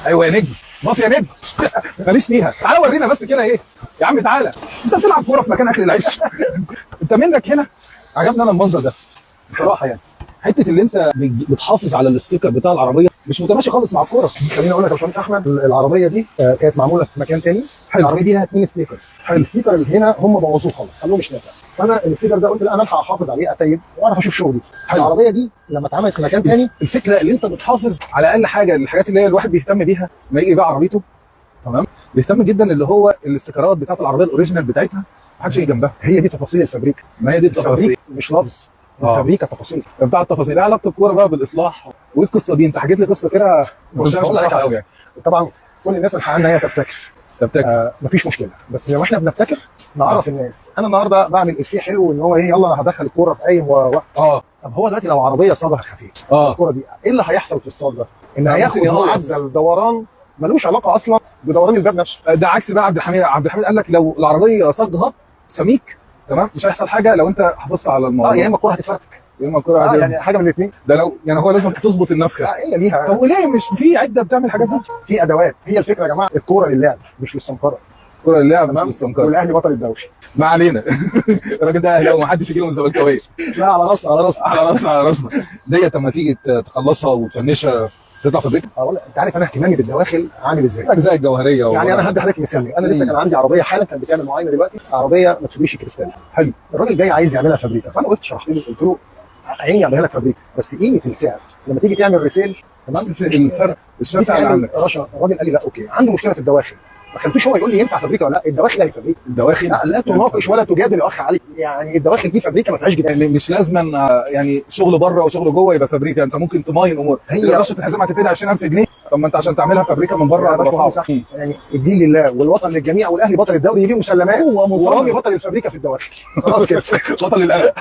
ايوه يا نجم، باص يا نجم. ماليش فيها، تعالى ورينا بس كده ايه يا عم. تعالى، انت بتلعب كورة في مكان اكل العيش. انت منك هنا عجبني انا المنظر ده بصراحه، يعني حتة اللي انت بتحافظ على ال sticker بتاع العربية مش متماشي خالص مع الكوره. خليني اقول لك يا باشمهندس احمد، العربية دي كانت معمولة في مكان تاني. حلو. العربية دي لها 2 sticker. حلو. ال sticker اللي هنا هم بوظوه خالص، قالوا مش نافع. فانا ال sticker ده قلت لا، انا الحق احافظ عليه، اتيب واعرف اشوف شغلي. حلو. العربية دي لما اتعملت في مكان تاني، الفكرة اللي انت بتحافظ على اقل حاجه، الحاجات اللي هي الواحد بيهتم بيها لما يجي يبيع عربيته، تمام، بيهتم جدا اللي هو الاستيكرات بتاعت العربية ال original بتاعتها، ما حدش يجي جنبها. هي دي تفاصيل الفابريكا. ما هي دي التفاصيل. الفابريكا مش لفظ، الفابريكا تفاصيل. بتاع التفاصيل. ايه علاقة الكورة بقى بالاصلاح وايه القصة دي؟ انت حكيت لي قصة كده بص، بس مش هقول لك بصراحة حاجة. قوي يعني. طبعا كل الناس من حقها ان هي تبتكر. تبتكر. مفيش مشكله، بس لو احنا بنبتكر نعرف الناس. انا النهارده بعمل افيه حلو ان هو ايه، يلا انا هدخل الكورة في اي وقت. طب هو دلوقتي لو عربية صاجها خفيف، الكورة دي ايه اللي هيحصل في الصاج ده؟ ان هياخد ممكن يقلص. معدل دوران ملوش علاقة اصلا بدوران الباب نفسه. ده عكس بقى عبد الحميد. عبد الحميد قال لك لو العربية صاجها سميك، تمام، مش هيحصل حاجة لو انت حافظت على الموضوع. يا اما الكورة هتتفرتك. يا اما الكورة يعني حاجة من الاثنين. ده لو يعني هو لازم تظبط النفخة. هي ليها. طب وليه مش في عده بتعمل حاجات دي؟ في ادوات. هي الفكرة يا جماعه، الكورة للعب مش للسمكره. الكورة للعب مش تمام؟ للسمكره. والاهلي بطل الدوري. ما علينا. الراجل ده اهلاوي، ما حدش يجي له من زملكاويه. لا، على راسنا، على راسنا. على راسنا، على راسنا. ديت لما تيجي تخلصها وتفنشها تطلع فابريكا. والله انت عارف انا اهتمامي بالدواخل عامل ازاي. الاجزاء الجوهرية يعني انا هدي حضرتك مثال. انا لسه كان عندي عربية حالا كانت بتعمل معاينة دلوقتي، عربية متسوبيشي كريستال. حلو. الراجل جاي عايز يعملها فابريكا، فانا وقفت شرحت له، قلت له عيني اعملها لك فابريكا، بس قيمة السعر لما تيجي تعمل resale، تمام، الفرق الشاسع اللي تعمل عندك. رشا. الراجل قال لي لا okay، عنده مشكلة في الدواخل. ما خليتوش هو يقول لي ينفع فابريكا ولا لا، الدواخل هي فابريكا. الدواخل لا، لا تناقش ولا تجادل يا اخ علي، يعني الدواخل دي فابريكا ما فيهاش جدال. يعني مش لازما يعني شغل بره وشغل جوه يبقى فابريكا، انت ممكن تماين امور. هي رشه الحزام هتفيد 20000 جنيه، طب ما انت عشان تعملها فابريكا من بره يا هتبقى باشمهندس صعب. أحمد، يعني الدين لله والوطن للجميع والاهلي بطل الدوري، دي مسلمات. هو مصمم. ورامي بطل الفابريكا في الدواخل، خلاص كده. بطل الاهلي.